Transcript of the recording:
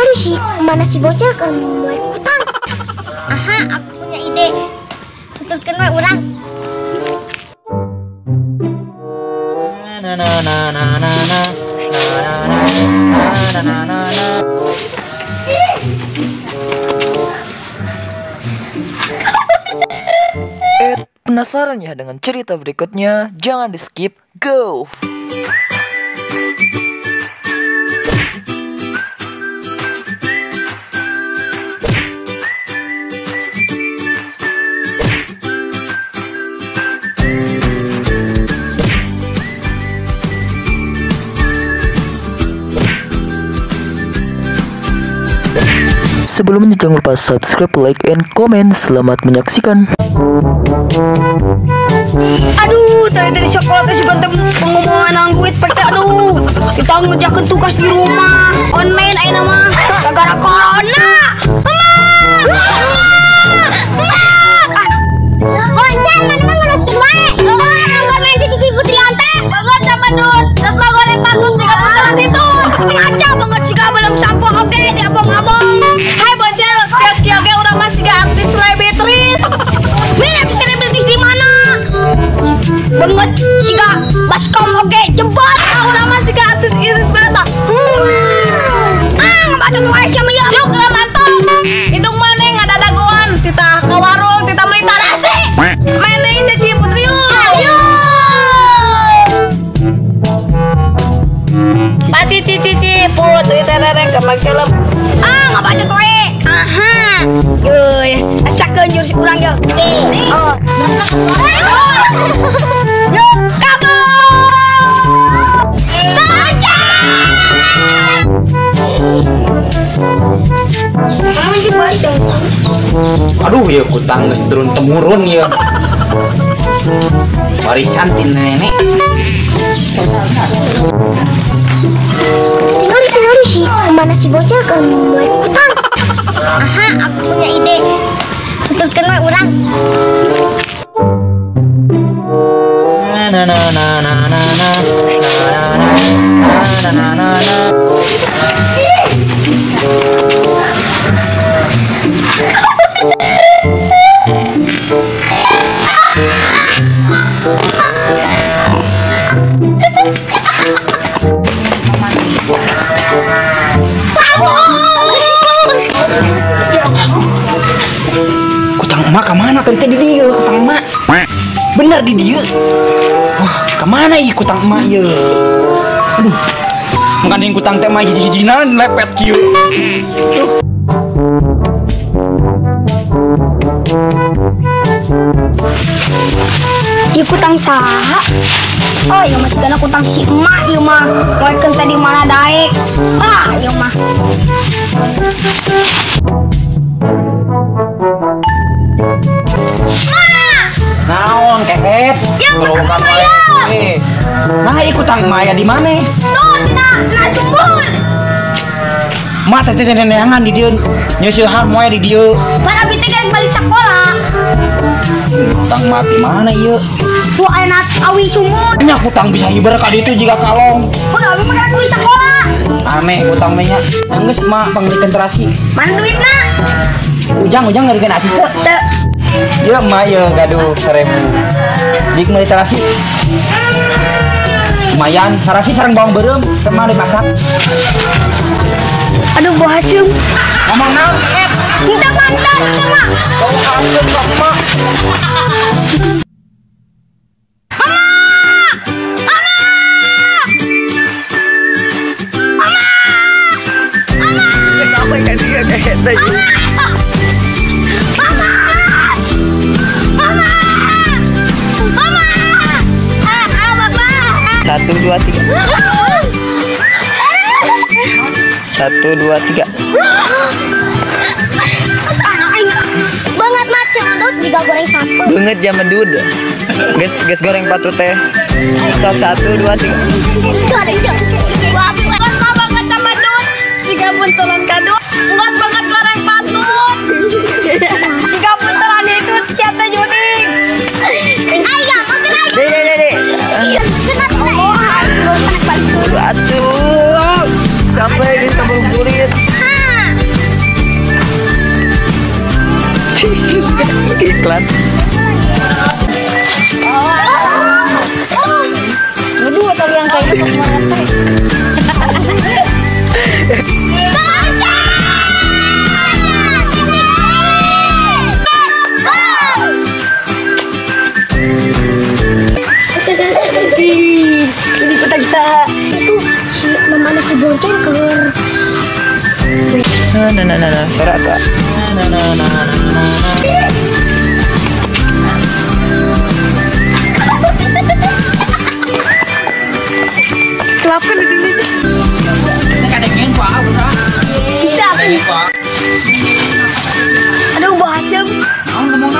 Tinggal sih, mana si bocah kan mau ikutan. Aha, aku punya ide. Tuturkan we urang. Na na na na na na na na na na. Penasaran ya dengan cerita berikutnya? Jangan di skip, go! Sebelumnya jangan lupa subscribe, like, and comment. Selamat menyaksikan. Aduh, tadi dari sekolah teh sugan teh pengumuman duit pete aduh. Kita ngerjakan tugas di rumah online ayeuna mah gara-gara corona. Mama! Mama! Bonceng mana mah ngurus wae. Enggak main Cici Putri Ante. Banget sama Dut. Terus mah goreng patut tiga putaran itu. Ngaca banget sih belum sampo oge di abong-abong. Hai Boncel, kieu-kieu ge urang mah siga artis selebritis. Mirip selebritis di mana? Banget siga baskom oge jebot. Urang mah siga artis Iris Berta. Ah, ngabacot wae sia mah ya. Yuk lah mantap. Hidung maneh ngadadagoan, titah ka warung, titah meuli tarasi. Main deui Cici Putri yuk. Ayo. Pati Cici Putri terereng ke kelep. Ah, ngabacot wae. Aha. Euy, asakeun jurus urang ye. Oh. Yo, kabur. Aduh ya kutang geus turun temurun ya. Warisan ti nenek. Tinggal sih, mana si bocah kan mau ikutan. Aha, aku punya ide. Tuturkan we urang. Na na na na na na na na na na na. Kutang emak kemana tadi di dia kutang emak bener di dia. Wah kemana iya kutang emak ya? Aduh mengandung kutang teh mah hiji-hijinan lepet kieu. Ieu kutang saha? Oh, ieu mah sigana kutang si emak ieu mah. Moekeun teh di mana daek. Ah, ieu mah. Naon keket? Ya, kutang maya. Nah, ieu kutang maya di mana? Tuh, dina na sumur. Mak teh teh neneangan di dieu. Nyeusehan moe di dieu. Pan abi teh geus balik sakola. Kutang mati mana ieu? Tuh ayeuna awi sumur. Nya kutang bisa hiber ka ditu jiga kalong. Udah abi mah balik sakola. Aneh kutang mah nya. Geus mak panggilkeun terasi. Mana duitna? Ujang-ujang ngarikeun acis teh. Teu. Ieu mah ieu gaduh 1000. Jik meuli terasi. Lumayan, sarasi sareng bawang beureum sama dimasak. Aduh, bau haseum. Ngomong naon, Ed? Minta pantas sama. Bau haseum kok, Mak. Mama! Mama! Ah, Bapak. 1, 2, 3. 1, 2, 3. Banget macam dud juga goreng sampeu. Banget zaman dud. Gas goreng patut teh. 1, 2, 3. Goreng Bapak banget sama dud. Tiga buntelan kado. Enggak banget goreng patut. Tiga buntelan itu siapa juring. Ayo, mau kena. Deh. Kena. Atuh. Sampai di sambal kulit. Ha. Iklan. Aduh, atau yang kayak gitu kemarin. Ini kota kita itu si mama anak si bocil keluar. Nah, nah, nah, nah, suara apa? Nah, nah, nah, nah, nah. Kelapkan di sini. Aduh, bahasa. Ngomong.